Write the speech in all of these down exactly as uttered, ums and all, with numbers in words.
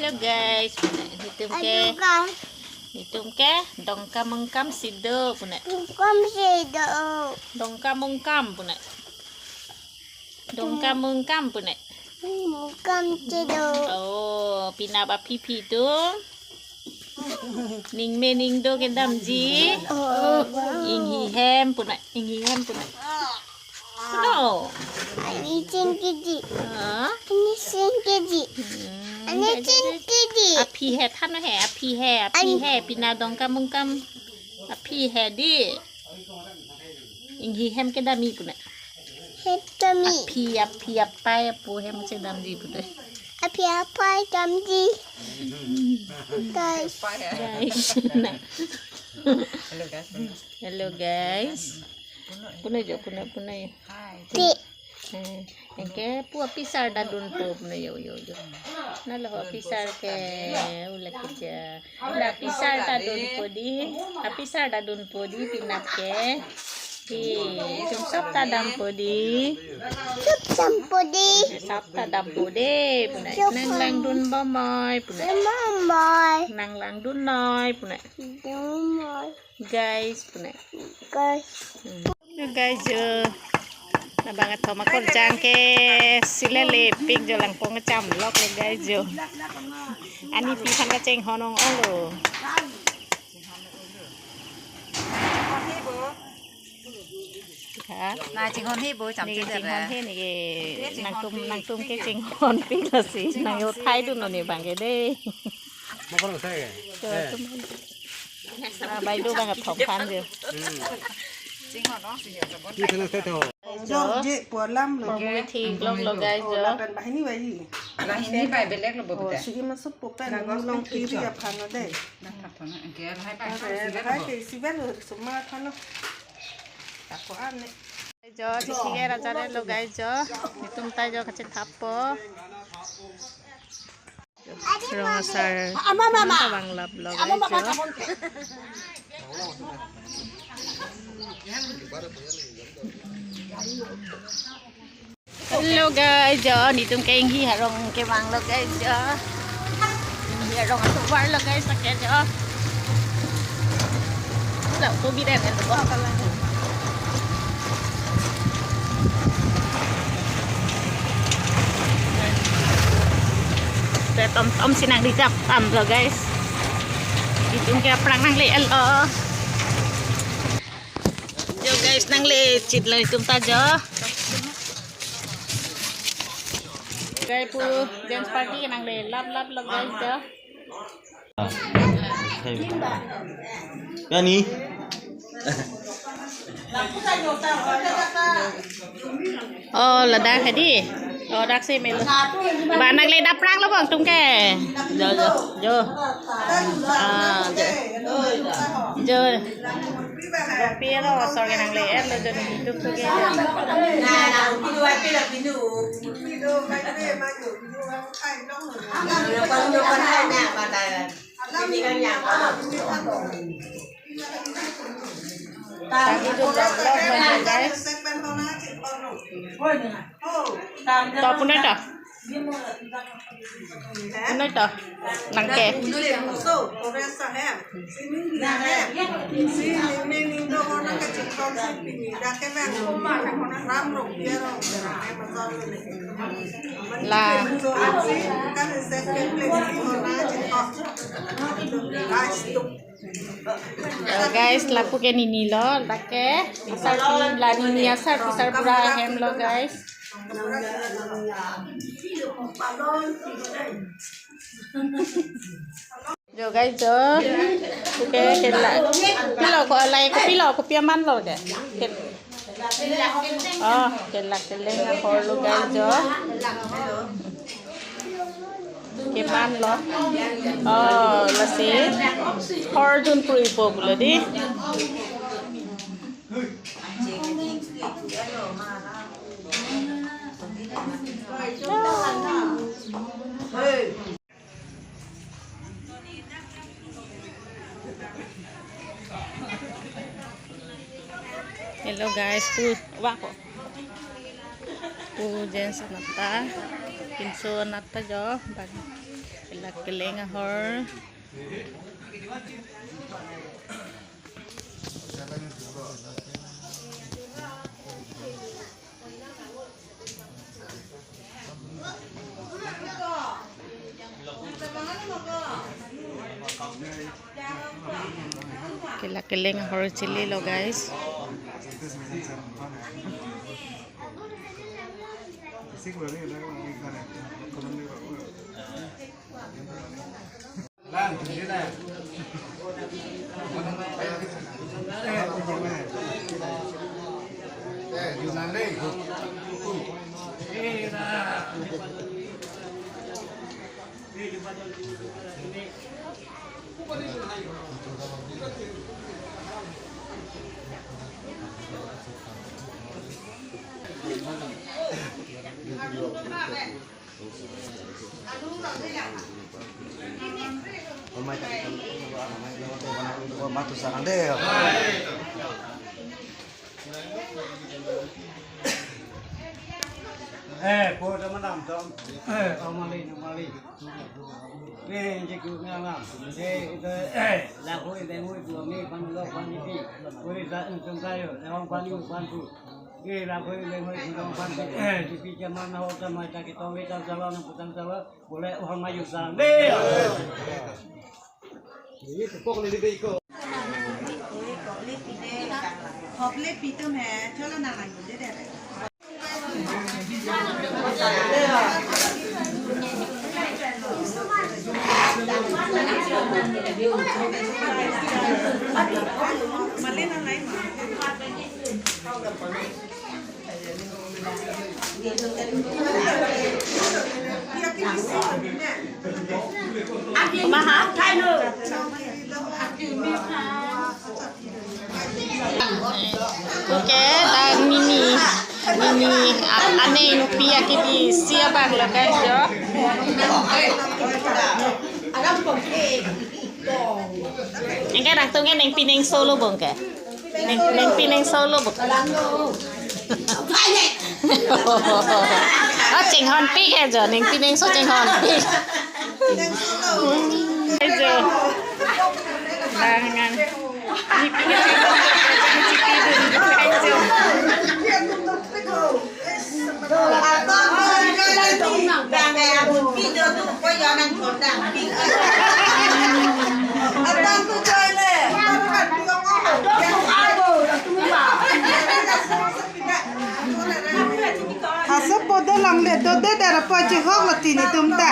Hello guys, netum ke, netum ke Dongkamukam si do pune. Mukam si do. Dongkamukam pune. Dongkamukam pune. Mukam si do. Oh, penap aphi aphi atum. Ning me ning do kedamji. Oh. Inghi hem pune, inghi hem pune. No. Ani chingkiji. Ha? Ani chingkiji. Hmm, ani chingkiji. Aphi he than he, aphi he, aphi he, penap Dongkamukam. Aphi he di. Inghi hem kedamji pune. Hem kedamji. Aphi, aphi, apai, apo hem si damji pune. Aphi apai damji. Guys. Guys. Na. Hello guys. Hello guys. Pune jo, pune, pune. Ti. Eh, anke pu apisar ta dunpo pune yo, yo, yo. Nalo apisar ke ulak keja. Na apisar ta dunpo di, apisar ta dunpo di penap ke. Di, itum sop ta dampo di. Sop dampo di. Sop ta dampo di pune. Sop. Nang langdun bomoi pune. Bomoi. Nang langdun noi pune. Bomoi. Guys pune. Guys. Hmm. Guys jo. Nabang athom akorjang ke si lele pik jo, langpong cham lok lo guys jo. Ani pi aphan kachinghon ong ong lo. Ha? Na chinghon he bo cham. Neke chun chinghon he, neke nangtum, nangtum ke chinghon pik lasi nang yo thai dun lo ne bang ke de. Mo kono sai ke? Jo, eh. Tum. Na bai do bang athom aphan jo. Hmm. Chinghon ong si jo. Ti thana sai tho. Jo. Jo, je pualam lo. Mo thik lok lo guys jo. Oh, lapen banghini bai. Banghini bai belek lo bo. Oh, pute. Si ima sup po pen. Na gos long pen kiri kicho. Aphan lo de. Na thap thona. Anke lahai bai. Lahai bai si vet lo, suma aphan lo. Tako ane. Jo, thik thik era jare lo guys jo. Netum ta jo kachethappo. Rong asar. Ama, ama, ama. Nang tabang lap lo guys jo. Hello guys jo, netum ke inghi arong kevang lo guys jo. Inghi arong atovar lo guys, pakai jo. Lo, kobi den en lo. Te tom tom si nang rijap tam lo guys. Netum ke aphrang nangle-et lo. Jo guys, nangle-et chit lo netum ta jo. Guys pu dance party nangle lap lap lo guys jo. Kani? Oh, ladak hadi. Oh, dak si melo. Ba nangle dap aphrang lo bang netum ke. Jo, jo, jo. Ah, jo. Jo. Pi aro asor ke nangle-et lo jo netum tu ke. Tadi tu vlog, vlog lagi, guys. To pune to. Pune to. Nangke. La. Oh, guys, lapu ke nini lo, lake asar pi, la nini asar pi sarbura ahem lo, guys. Jo, guys, jo. Oke, kelak. Pilo ko, alai kopilo, kopi aman lo ke. Kel-, oh, kelak keleng ahor lo, guys, jo. Keman lo. Oh, lasi. Hordun puri po pulo di. Hello guys, pu, wah ko. Pu Jens anat ta, pinso anat ta jo, bang. Ila Keleng ahor. Kela keleng ahor chelelo, guys. Eh, po teman tam tam. Eh, amali amali. Eh, jiku ngam ngam. Eh, itu, eh, laku itu ngui dua mi pan lo pan ini. Kuri sa entung kayu, lewang pan yu pan tu. Eh, laku itu ngui dua pan tu. Eh, di pijama na hotel mai tak kita wita salah, nang putang salah. Boleh uang maju sang. Deh. Ini tepok ni di iko. Hop le pitum hai, chalo na maju deh deh. Maha, thai no. Oke, dan nini, nini, a-, ane nupi akidi siap bang lo, guys, yo. Anke nangtum ke neng pineng solo bong ke. Neng, neng pineng solo bong. Oh, chinghon pik he jo, neng pineng so chinghon pik. He jo. Dangan. Ni pik he jo. Ni pik he jo. Haso podo lang le, do de dara po chihok lo tini tum ta.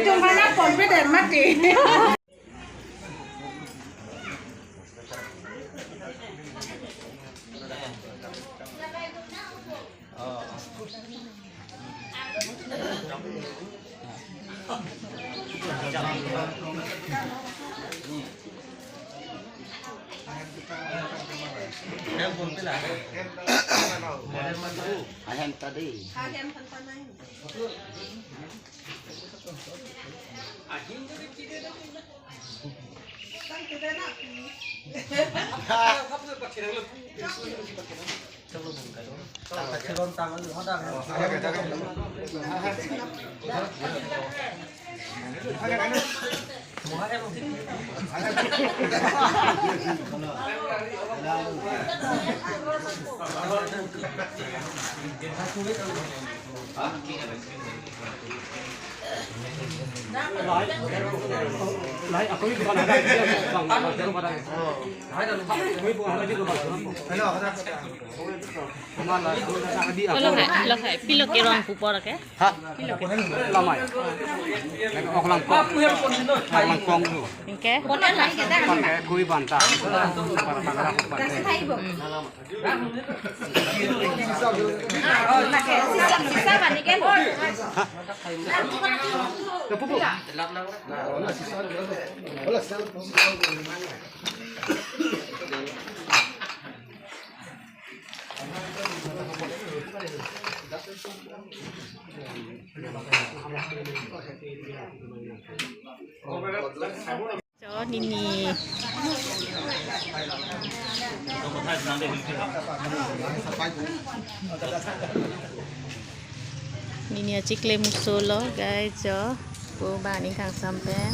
Tum mana pon pe der mati. Ahem tadi. Lo hai, lo hai, pilo kerong pupor ke? Ha? Lamai. Lagi ok langkong. Ok langkong tu. Anke? Kon ke kui banta. Para para para. So, nini. Nini achikle muso lo, guys, jo. Pu bang ning kangsam pen.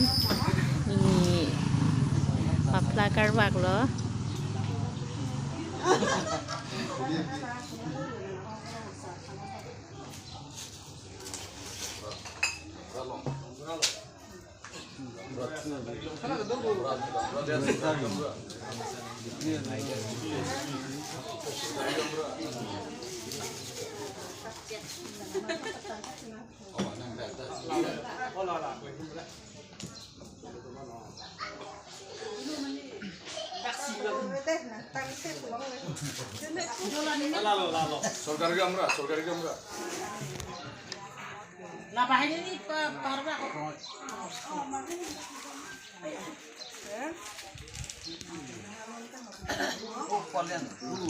Nini muffler karvak lo. সরকারি কামরা, সরকারি কামরা।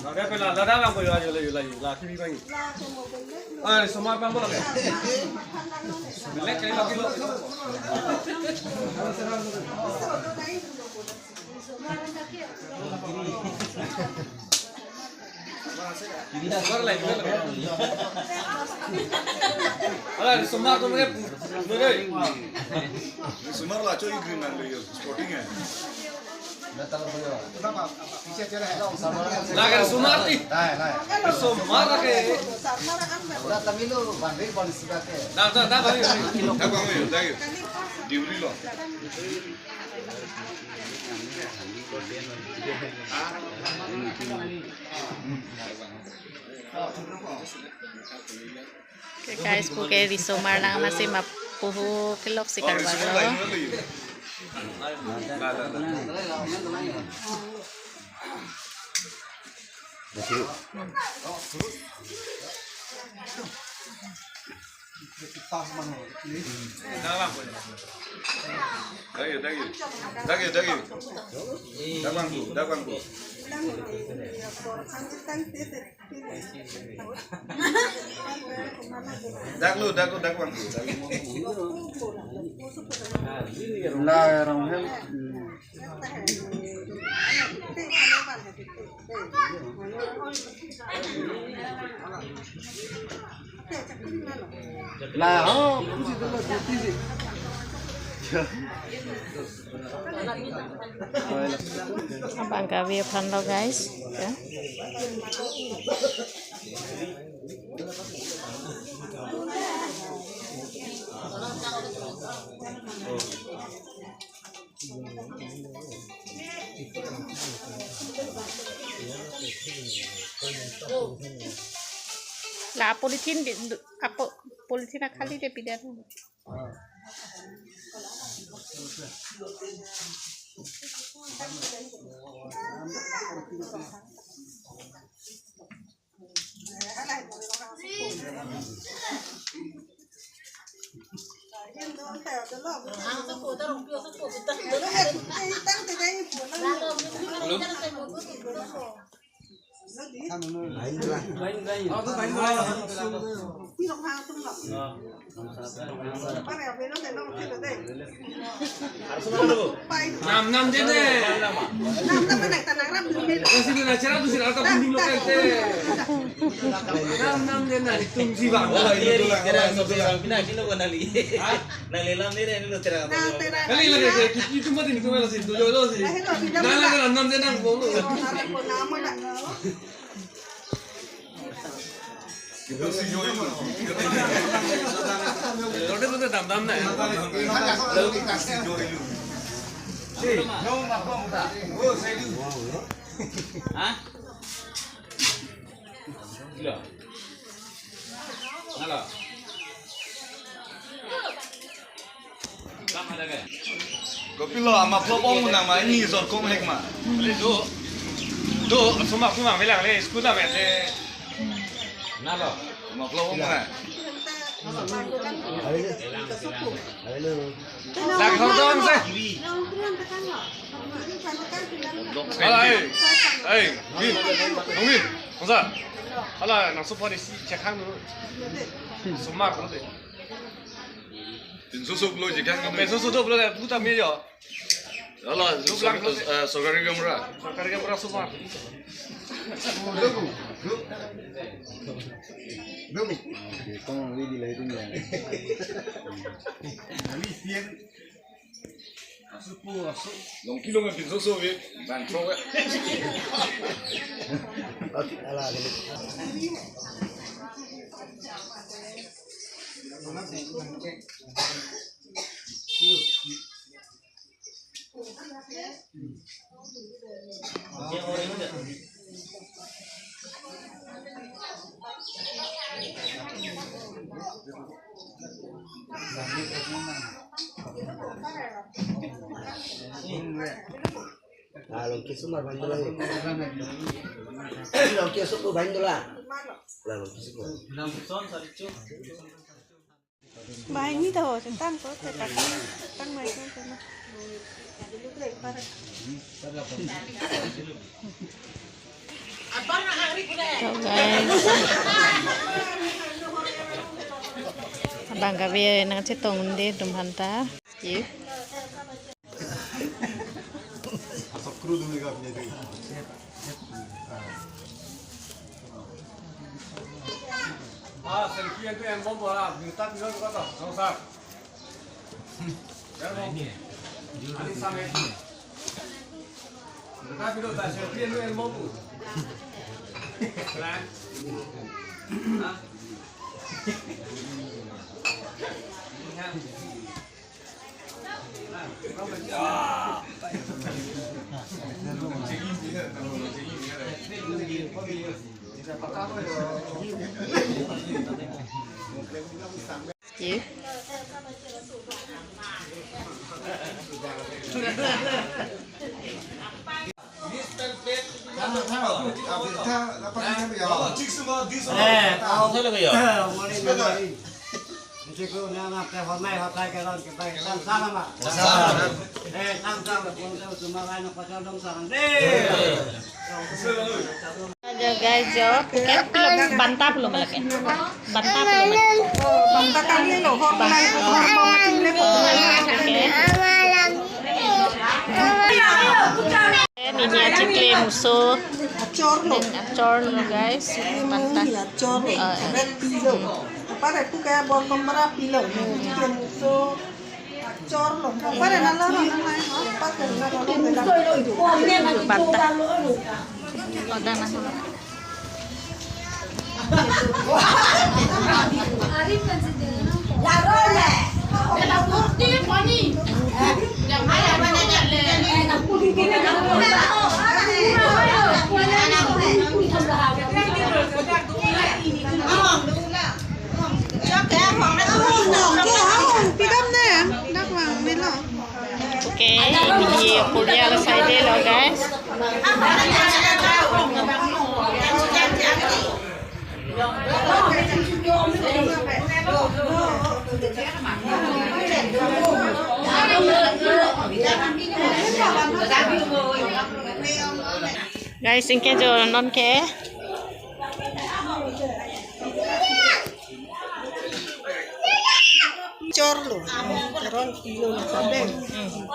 Lada pela, lada lang ko yo, yo, yo, yo, la, kimi bang. Ah, risomar pang bola ke. Bilek kayo lagi lo. Ala, risomar tu mereka, mereka. Risomar la, coy, green nang lo yo, sporting ya. Lagi risomar ti. Risomar lagi. Dah, dah, dah, bang. Dah, bang, yo, dah, yo. Diuri lo. Okay, guys, pu ke risomar lang, amatsi ma puhu kelok si karvak lo. Thank you, thank you. Thank you, thank you. Dak bangku, dak bangku. Dak lo, dak lo, dak bangku. Bismillahirrahmanirrahim. Lah, oh, puji dulu, puji. Abang kave aphan lo, guys. Ya. La polythene di, apo-, polythene akhali de pidar. Nam nam dene. Sini na chera tu sini ata pinding lo kante. Nam nam dene na itum si bang. Oh, iya, iya, chera so bilang pina kilo ko nali. Hah? Nali lam ni re ni lo chera. Kali lagi ke itu mati ni ko mela si tu jo jo si. Nang lagi nam nam dene nang bong. Lote lote dam dam na. Hah? Halo. Halo. Kopilo, ama plop ong nang ma, ini sor kom hek ma. Do. Do, suma suma melang le, school ta mete. Nalo. Ama plop ong na. Hello. Dak hor dong se. Hala, eh. Eh, Bin. Dong Bin. Hala, nang supo di si chekhang dulu. Suma ko de. Pinso sop lo je kan. Pinso sop lo de, puta me yo. Hala, sop lang, eh, sorkari kamra. Sorkari kamra suma. Dum. Dum. Oke, kong ready lah itu ya. Kami siang. Asupu, asu. Long kilo ngan pinso so, eh. Bang, so, eh. Oke, ala, ala. Ah, long kesung mar bang dola. Long kesung ko bang dola. Lah, long kesung ko. Bang, ini tahu, tang ko, tang, tang mai ko, tang. So, guys. Abang kave nangchetong un-e atum aphanta. Ye. Asok kru dulu kap jadi. Ah, selfie itu yang bombo lah, minta pinjam kata, nggak usah. Ya, bombo. Ini, ini. Ini sama ini. Minta pinjam, tak selfie itu yang bombo. Lah. Hah? Hello guys, jo, puke pilo, banta pilo malake. Banta pilo malake. Oh, banta kami lo, hor lai, hor bang tin le ko. Oke. Ini achikle muso. Achor lo. Achor lo, guys. Banta. Achor lo. Ah, ah. Red pilo. Apa itu kayak bor kembara pilo. Achikle muso. Banta. Oh, dah masuk. Oke, ini video kuliah selesai deh lo, guys. Guys, anke jo non ke. Chor lo. Rong pilo lo sabe. Hmm.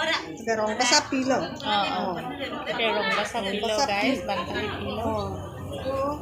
Ada rong basa pilo. Oh, oh. Oke, rong basa pilo, guys. Bang tadi pilo. Oh. Oh, oh.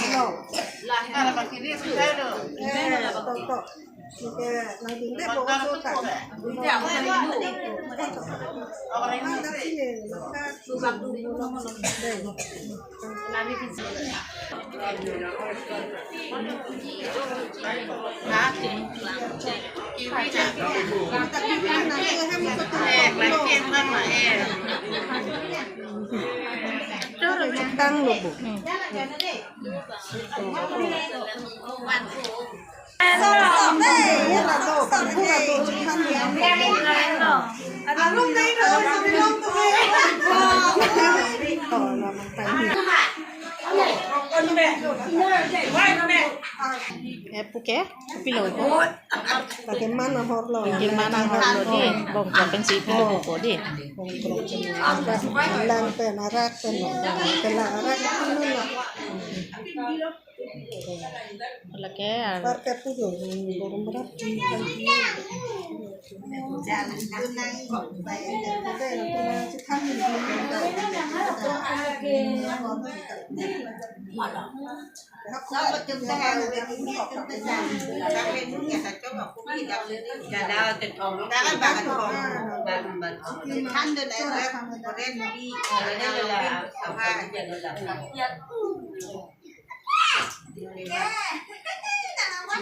Hello. Eh, tok, tok. Oke, nang dinde bawa so tak. Nang dak sini, maka Tang lo, Bu. Eh, puke, pilo ko. Lake mana horlo. Lake mana horlo di. Bong ko pensi pilo ko di. Bong ko. Lang pen arak pen. Kela arak pen. Lake ar- Parke pujo, borom berat.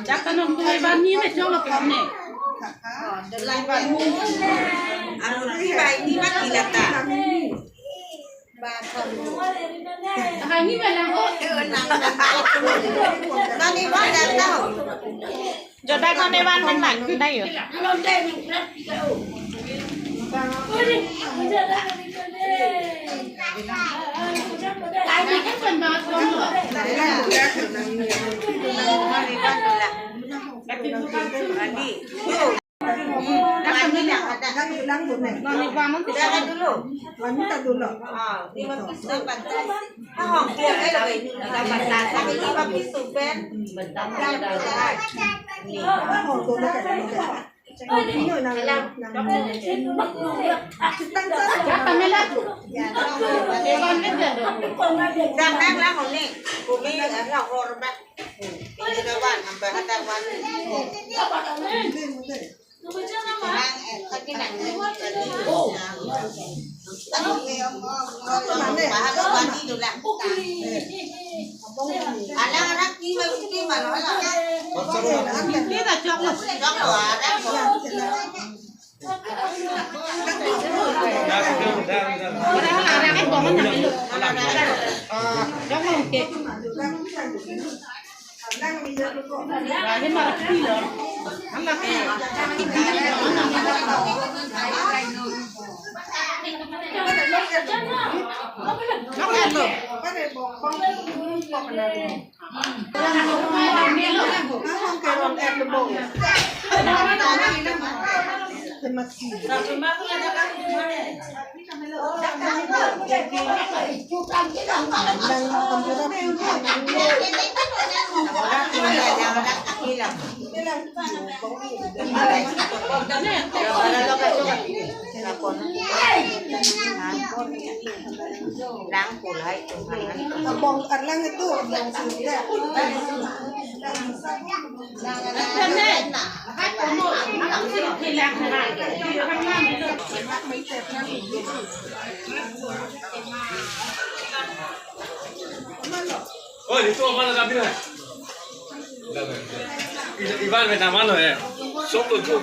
Dak kanong tuai bani me chong apam ne. Anu ni bai ni mati lata. Hangi belang ko. Nani ba lata ho. Jodai ko ne ban ban ban. Dai yo. Adi. Wani lang, ada. Jangan dulu. Wani tak dulu. Ah, lima puluh sembilan pantai. Ah, dia ada ini, ada pantai. Tapi lima puluh sembilan. Bentar, bentar. Ini. Oh, dulu kan, dulu kan. Oh, ini nang, nang. Kita nang lah, ini. Kami, eh, lah hormat. Ini kawan, sampai ada wani. Lang pulai tuhan. Abang arlang itu, abang sudah. Oh, itu apa lagi nih? Ivan, nama lo ya? Sok lo tu.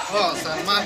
Oh, sama.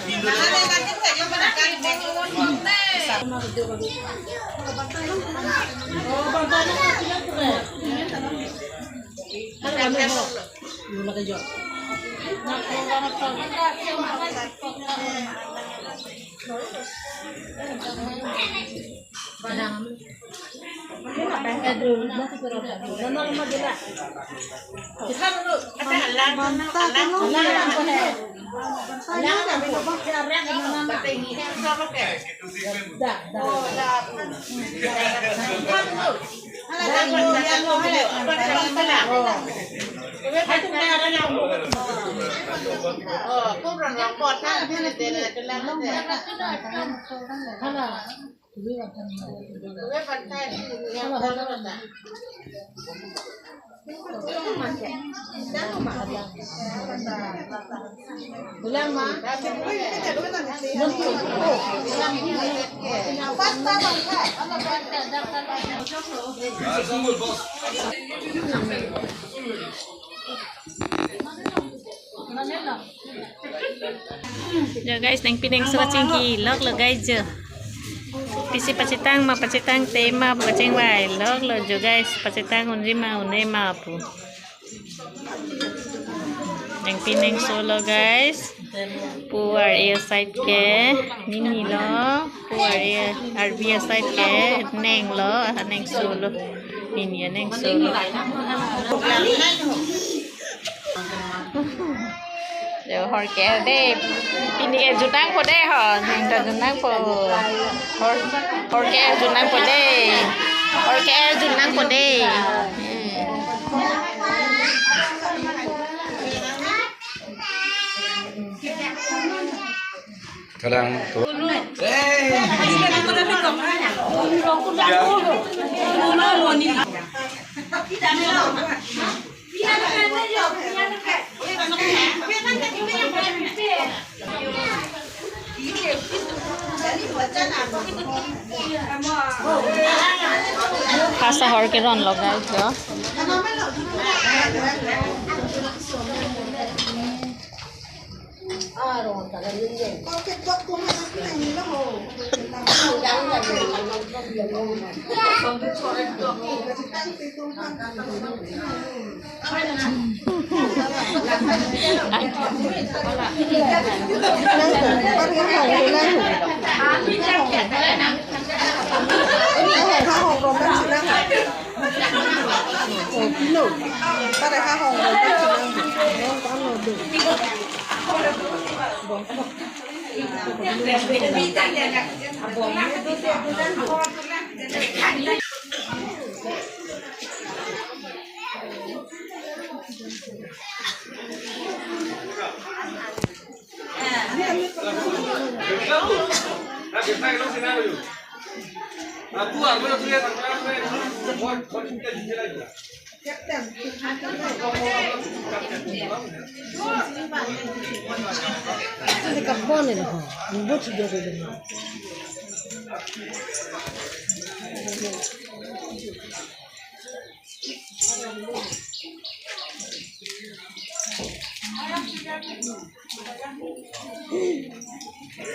Oh, program rong pot na, pini dena kelang na. Jo guys, nangpi nangso chingki lok lo guys jo. Pisi pachethang ma pachethangte ma pachingvai lok lo jo guys, pachethang unji ma un-e ma pu. Nangpi nangso lo guys. Pu ar-e aside ke nini lo. Pu ar-e arbi aside ke neng lo, nengso lo. Nini nengso lo. Jo hor ke de. Pini ke jut nangpo de ho. Nang ta jut nangpo. Hor, hor ke jut nangpo de. Hor ke jut nangpo de. Hmm. Kadang tu. Phasa hor ke ron lo guys jo.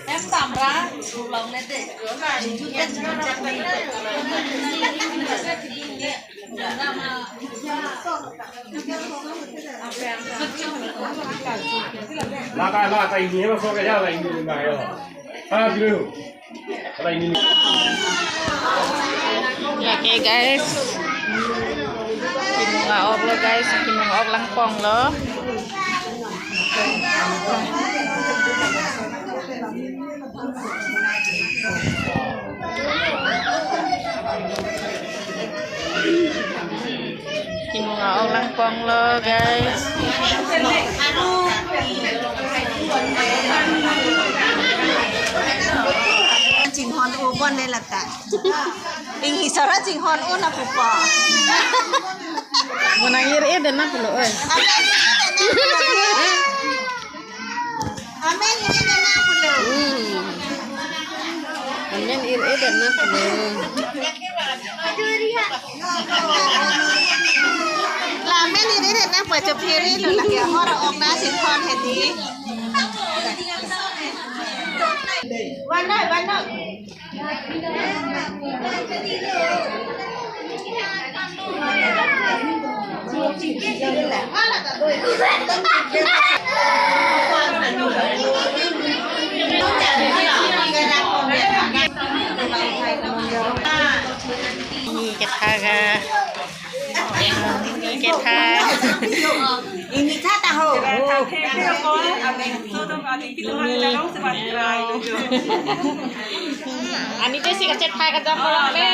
Em tamra, long ne de. Lata, lata, ini apa so kaya lah ini, ini ayo. Ah, dulu. Lake guys, kimung a-ok lo guys, kimung a-ok langpong lo. Kimung a-ok langpong lo guys. Chinghon u bon le lata. Inghi sara chinghon u na pupo. Mo nang ir-e den na pulo oi. Amen ir-e den na pulo. Hmm. Amen ir-e den na pulo. La amen ir-e den na pulo, chupiri lo lake hor ok na chinghon hedi. Vanoi, vanoi. Ini kita ga. Ketha. Ini ketha ho. Ani te si kachetha kajam orang le.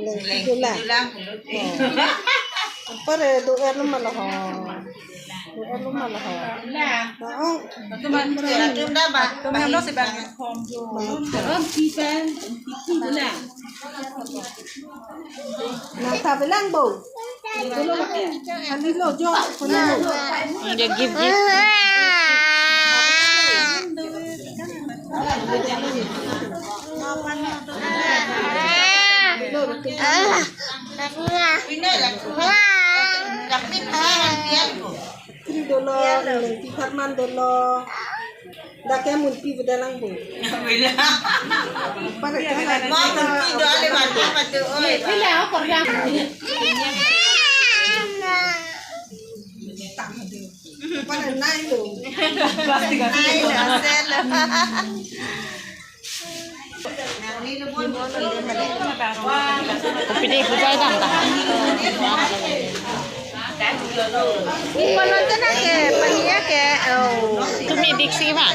Leng, leng, leng. Pare do-er lo ma lo ho. Do-er lo ma lo ho. Oh. Tum tum da ba. Tum tum lo si ba. Nang ta bilang bo. Kali lo jo, kali lo. Dia give, give. Pino la. Lakmi pa biar ko. Tri dolo, Lengpi Parman dolo. Dak ke Munpi bedalang bo. Beda. Para ke. Mo Munpi do ale mati mati oi. Bila ako lang. Para nai lo. Nai lo, sel. Kopi de pujai dam ta. Ih, balon tu na ke, paniya ke, oh. Tumi diksi ma.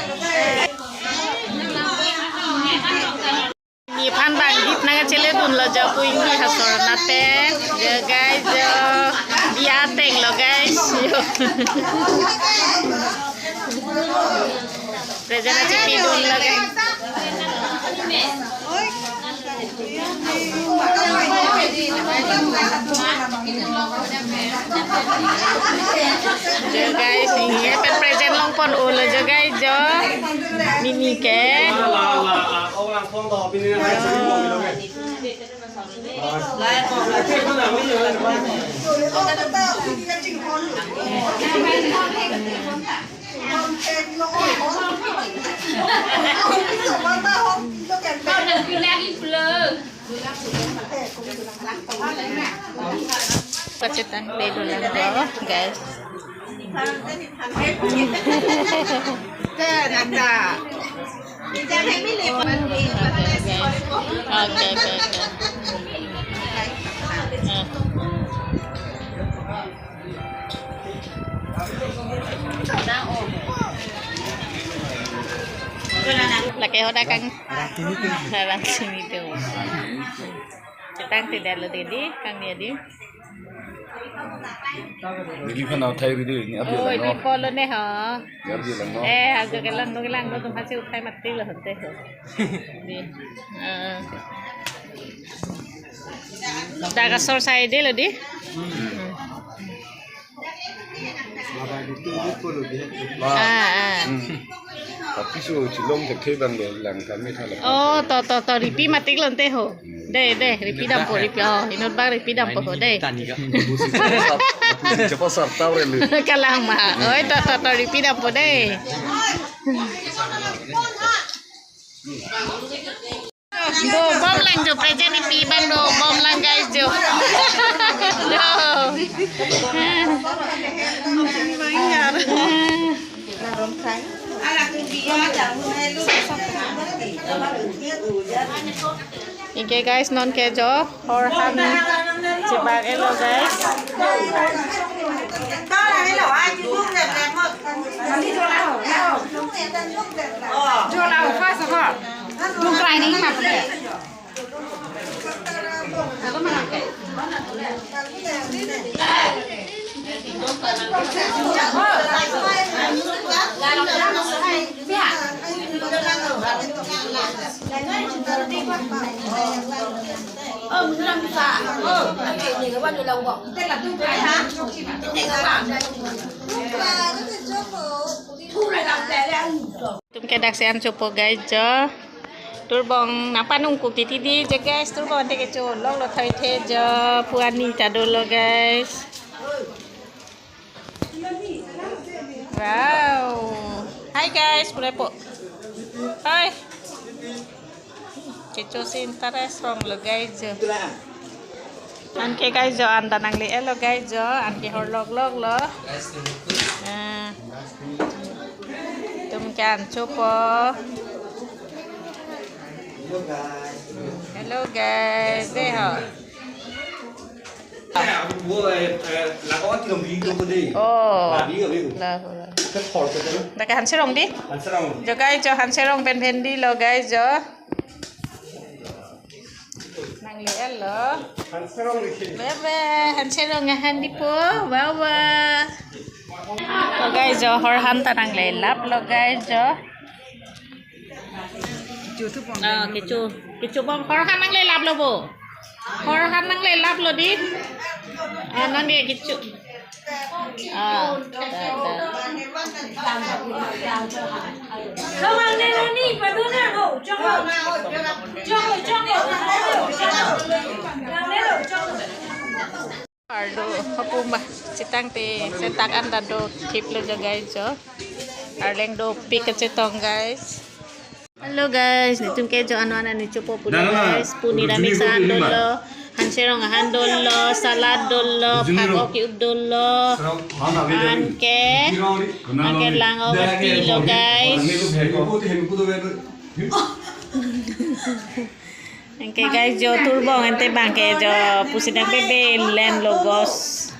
Nephan bang git nang chele dun lo jo pu ingni hasor nate. Jo guys jo. Biya ateng lo guys. Jo. Present achipi dun lo guys. Jo guys, ini pen present longpon o lo jo guys jo. Mimi ke. Kachetang pe dolang lo, guys. Okay, okay, okay. Lake hoda kang. Rang sini tu. Chetang tidak lo tadi, kang dia di. Neli phan athai ridi, ni abi. Oh, lang, ini no? Polo ne ho. Ni abi lang, no? Eh, ajo ke lang, no ke lang, no tum hasi uthai mati lo hote ho. Di. Eh. Dak asor sai de lo di. Ah, ah. Hmm. Tapi so chilong thekthe bang lo lang kami thala. Oh, to, to, to, ripi matik lonte ho. De, de, ripi dampo, ripi. Oh, inut bang ripi dampo ho, de. Cepat sar, tahu relu. Kalang ma. Oi, to, to, to, ripi dampo, de. Do, bom lang jo, present ipi bang do, bom lang guys jo. Do. Anke guys, non ke jo, hor han chibak-et lo guys. Latum ke daksi an chopo guys jo. Turbong nangpanung kuk titi di je guys, turbong te kecho lok lo thoi the jo, pu ani ta dolo guys. Wow. Hi guys, pura po. Hi. Kecho si interest rong lo guys jo. Anke guys jo, an ta nangle-et lo guys jo, anke hor lok lok lo. Ah. Latum ke an chopo. Hello guys, dei ho. वो, ए, ए, लगाओ कि हम वीडियो को दे। Oh. हाँ, video, video. La, la. उसका थोड़ा सा करो। Dak ke Hanserong di? Hanserong। Jo guys jo, Hanserong pen phen di lo guys jo. Nangle-et lo. Hanserong di। Bye bye, Hanserong ahan di po. Wawa. Oh guys jo, hor han ta nangle lap lo guys jo. Ah, kecho, kecho bom, hor han nangle lap lo bo. Hor han nangle lap lo di. Ah, non dia kecho. Ah, da, da. Arlo, hopum ba, chetang te, setak an ta do, thip lo jo guys jo. Arleng dopik kachetong guys. Hello guys, netum ke jo anwan ani chopo pulo guys. Puni ra mesa an dolo, Hanserong ahan dolo, salad dolo, phak-ok ki-up dolo. Anke, anke lang-ok ati lo guys. Anke guys jo, turbong ante bang ke jo, pusi nang bebe len lo gos.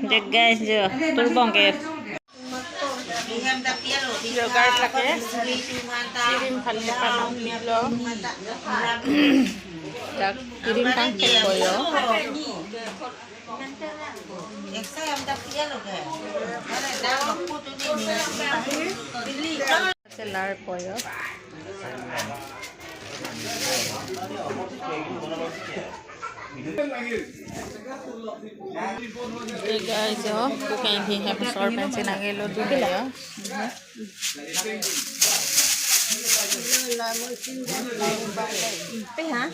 Je guys jo, turbong ke. Jo guys, lake sirim phale panom lo. Dak sirim tang ke koyo. Selar po jo. Hey guys, jo, kukai di hem sor pensi nangkelo dulu jo. Pe ha?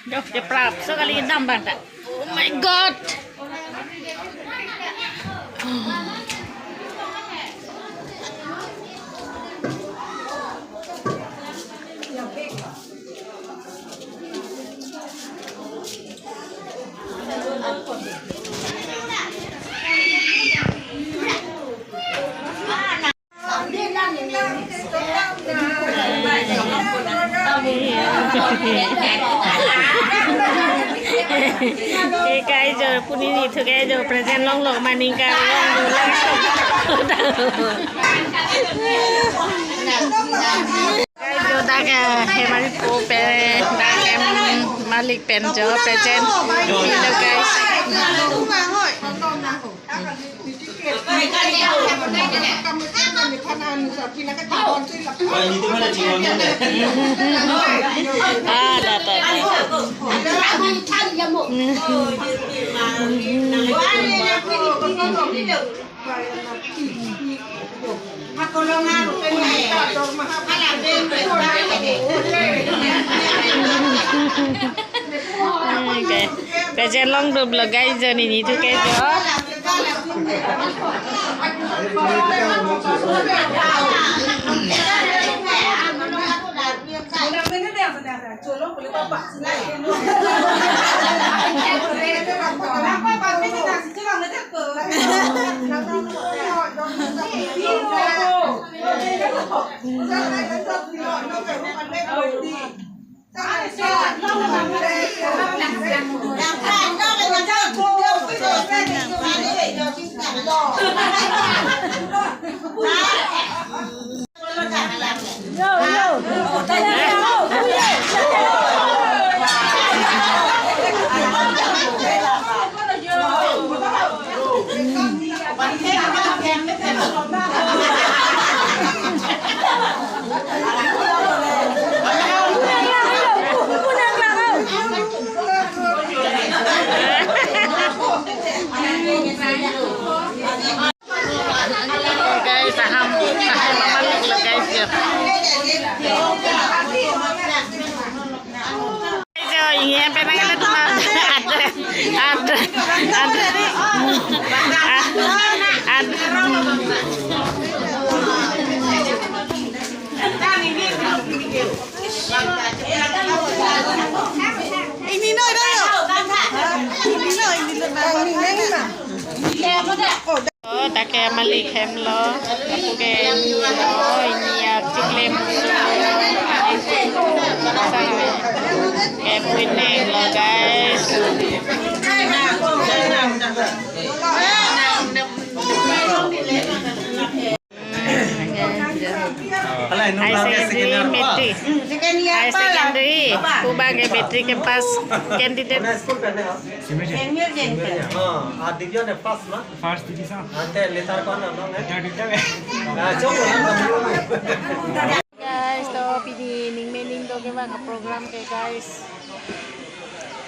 Dok, jeprap sekali dam bang ta. Oh my God. Eh, guys, jo, puni ni thu guys, jo, present long long maning ka long long. Guys, jo, dak, eh, Hemari po pen, dak, em, Malik pen jo present dolo guys. Ah, da, da, da. Okay. Present long dolo guys, jo nini thu ke jo. Guys, aham, aham mamalik lo, guys, ya. Guys, yo, ini yang pengen lihat ma. Ada, ada, ada, ada. Ini no, ini no. Ini no, ini no. Oh, dak ke malik hem lo. Lapu ke ini lo, ini ya chiklem. Ke puineng lo, guys. Higher Secondary Metri. Higher Secondary. Pu abang ke Metri ke pass candidate. हाँ, और division है first ना? First division। हाँ, ते letter कौन है, कौन है? Letter division है। हाँ, जो बोला ना। Guys, to pini ningme ningdo ke bang program ke, guys.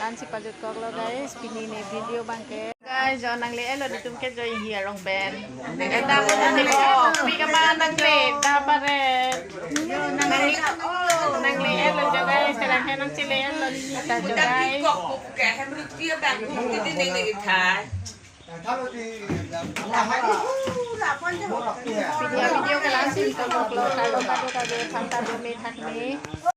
Ansi pajutkoklo, guys, pini ne video abang ke. Guys, jo nangle-etlo netum ke jo hi arong pen. Pi kama nangle, da pare. Nangle-etlo jo, guys, terang ke nangchele-etlo ta jo, guys. Video, video ke la ansi pajutkoklo, kalo kado kado, thangta dome thakme.